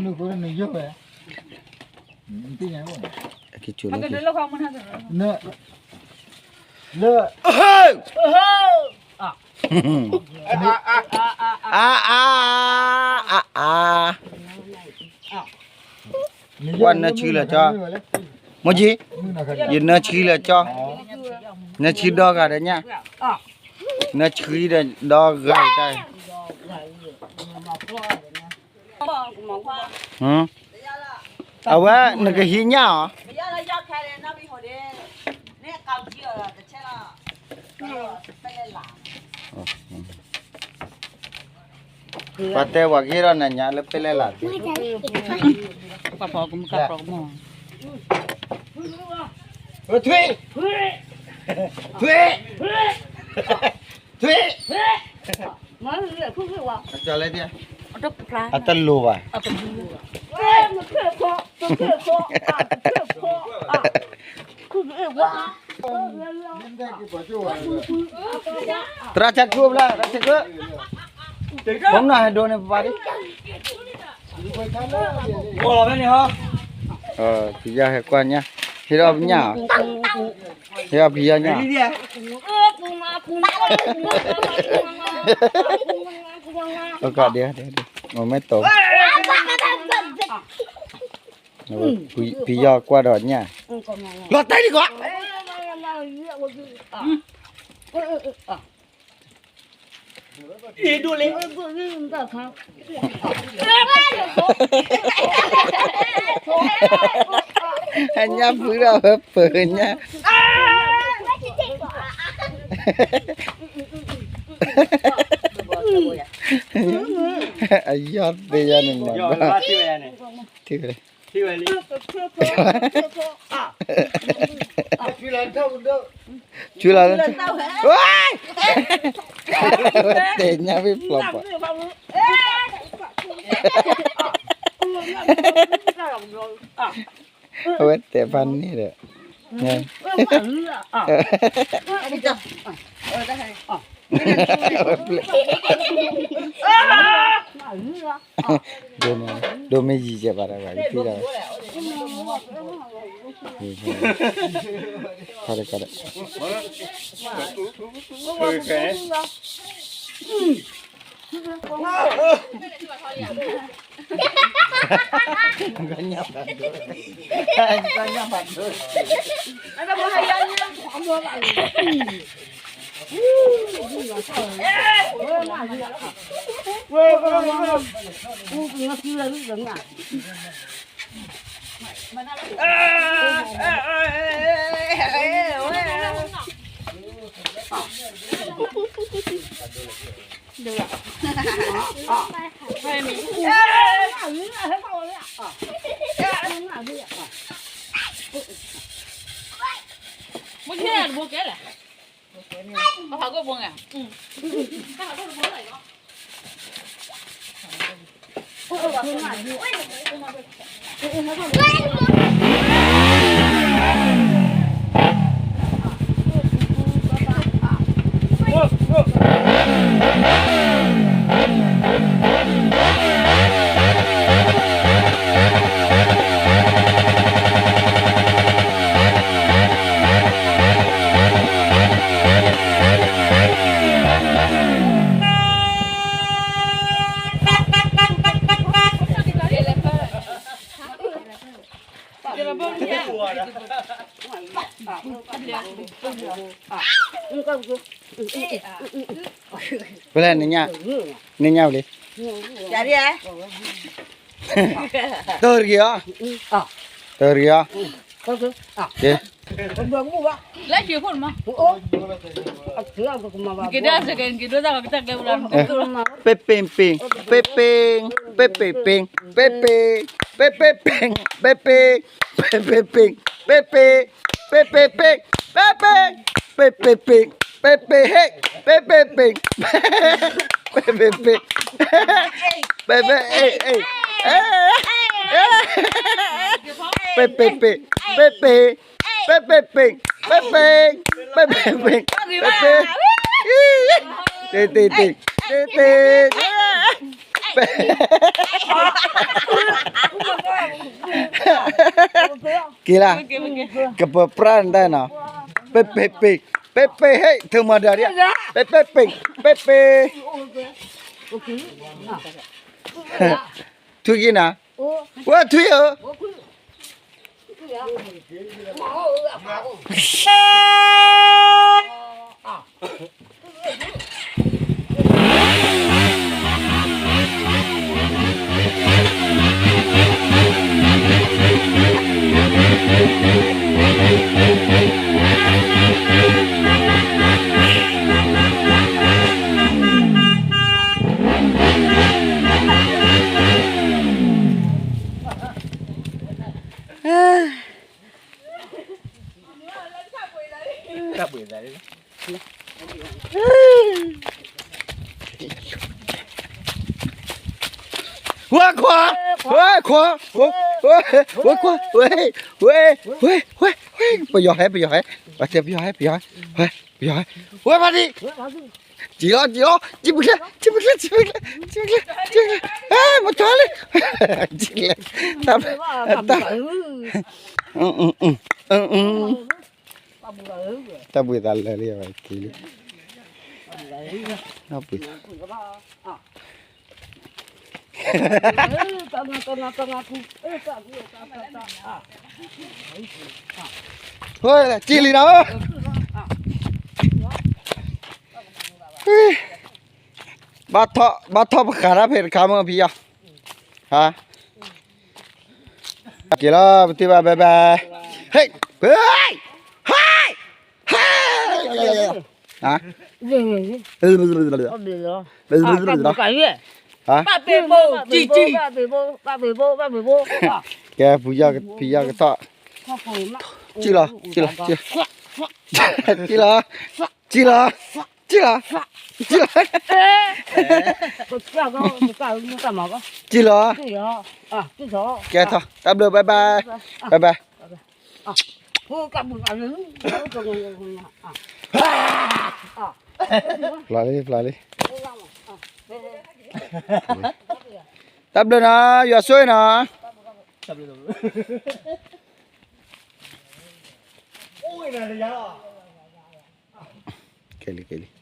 နယိၣ်ဝဲ, နသ့ၣ်ညါ, က့ၤကၠိလၢက့ၤ, လၢ, အါအါ, အါအါ, ကွၢ်နၢဆှံလၢကၠီ, မိၢ်ကၠံ, ယနၢဆှံလၢကၠီ, နၢဆှံဒီဂၤဒီးညၣ်, နၢဆှံဒီးဒီဂၤတၢ် အဝဲနကဟံးညၣ်အီၤ, ပှၤတဲပှၤကဟ့ၣ်ထီၣ်နၤညါလၢပဲလဲၣ်လး, ပှၤဖီကမူကပြီကမူ, ထွံၣ်, ထွံၣ်, ထွံၣ်, အတလိၤဘၣ်, သရၣ်ဆၢကုၢ်ဘျါ, သရၣ်ဆၢကုၢ်, ဘီမနုၤဟဲဒိးန့ၣ်ပပၢ်ဒံး, ဖံယီၤဟဲကွၢ်ညၣ်, ဟ့ၣ်အီၣ်ပညၣ်, ဟ့ၣ်အီၣ်ဖံယီၤညၣ်, အိၣ်ကဒဲ, အိၣ်မဲာ်တိၤ, ဖံယီၤကွၢ်ဒီးညၣ်, လီၤတဲာ်ဒံးကွၢ် အံၤဒိၣ်လံ, အညၣ်ဖုဒီးဝဲပၢၤညၣ်, အယီၢ်သ့ၣ်ညါန့ၣ်, ထံၣ်ဝဲလံ, ထံၣ်ဝဲလံ, ထံၣ်ဝဲလံ, ထံၣ်ဝဲလံ, တဲညၣ်ဖဲဖျိးပှၤ, အဝဲတဲဖးန့ၣ်ဒီး, ဒိမ့ၢ်ယံၤယဲၢ်ဘၣ်ဒီးဘၣ်, ယဖံဒီး, ခါဒီးခါဒီး, ဖဲလဲၣ်, နညၣ်ဝဲလံ, တၢ်တဂ့ၤအီၤ, တၢ်တဂ့ၤအီၤ, က့, လၢက့ၤဖိမး, က့ၤဒၣ်စကဲက့ၤဒိၣ်တၢ်ကတၢၢ်ကျဲဝဲလီၤ, ပဲပ့ၢ်ပ့ၢ်, ပဲပ့ၢ်ပ့ၢ်, ပဲပ့ၢ်ပ့ၢ်, ပဲပ့ၢ်, ပဲပ့ၢ်ပ့ၢ်, ပဲပ့ၢ်, ပဲပ့ၢ်ပ့ၢ်, ပဲပ့ၢ်, ပဲပ့ၢ်ပ့ၢ်, ပဲပ့ၢ်ပ့ၢ်, ပဲပ့ၢ်ပ့ၢ်, ပဲပ့ၢ်ပ့ၢ်, ပဲပ့ၢ်ပ့ၢ်, ပဲပ့ၢ်, ပဲပ့ၢ်, ပဲပ့ၢ်ပ့ၢ်, ပဲပ့ၢ်, ပဲပ့ၢ်ပ့ၢ်, ပဲပ့ၢ်, ပဲပ့ၢ်ပ့ၢ်, ပဲပ့ၢ်, တ့တ့တ့, တ့တ့တ့. ပဲ က့ၤလၢ ကပၢၤပြၢ်နတၢ်နီၤ, ပဲပဲပ့ၤ, ပဲပဲဟဲ ထၢမၤဒၣ်ဒံး, ပဲပဲပ့ၤ, ပဲပဲ, ထွံၣ်က့ၤနၤ, ဝဲထွံၣ်ဧၢ ဝဲခွါ, ဝဲခွါ, ဝဲခွါ, ဝဲ, ဝဲ, ဝဲ, ဝဲ, ပယီၤဟဲ, ပယီၤဟဲ, ပယီၤဟဲ, ပယီၤဟဲ, ပယီၤဟဲ, ဝဲဖါတံၢ်, ကံလီၤ, ကံလီၤ, ကံပကျဲ, ကံပကျဲ, ကံပကျဲ, ကံပကျဲ, ကံပကျဲ, ဟဲ, မၤကၠီလံ, ကံပကျဲ, တၢ်, တၢ်, တၢ်ဘှံးသးလၢာ်လံ, က့ၤလံ, တၢ်ဘှံးသး က့ၤလံနီၤ, ဘၣ်ထီၣ်ပဃာ်တၢ်ဖဲတခါမ့ၢ်ဖံယီၤ, ဟါ, က့ၤလီၤ ပထံၣ်ဘၣ် bye bye, ဟဲ, ဟဲ, ဟဲ, ဟါ, ကဲ ဖံယီၤကထီၣ်, ကံလီၤ, ကံလီၤ, ကံလီၤ, ကံလီၤ, ကံလီၤ, ကံလီၤ, ကံလီၤ, ကဲထီၣ် တၢ်ဘျုး bye bye, bye bye, ဖျါလံ ဖျါလံ, တၢ်ဘျုးနီၤ ယွၤဆိၣ်ဂ့ၤနီၤ, ကဲလံ ကဲလံ.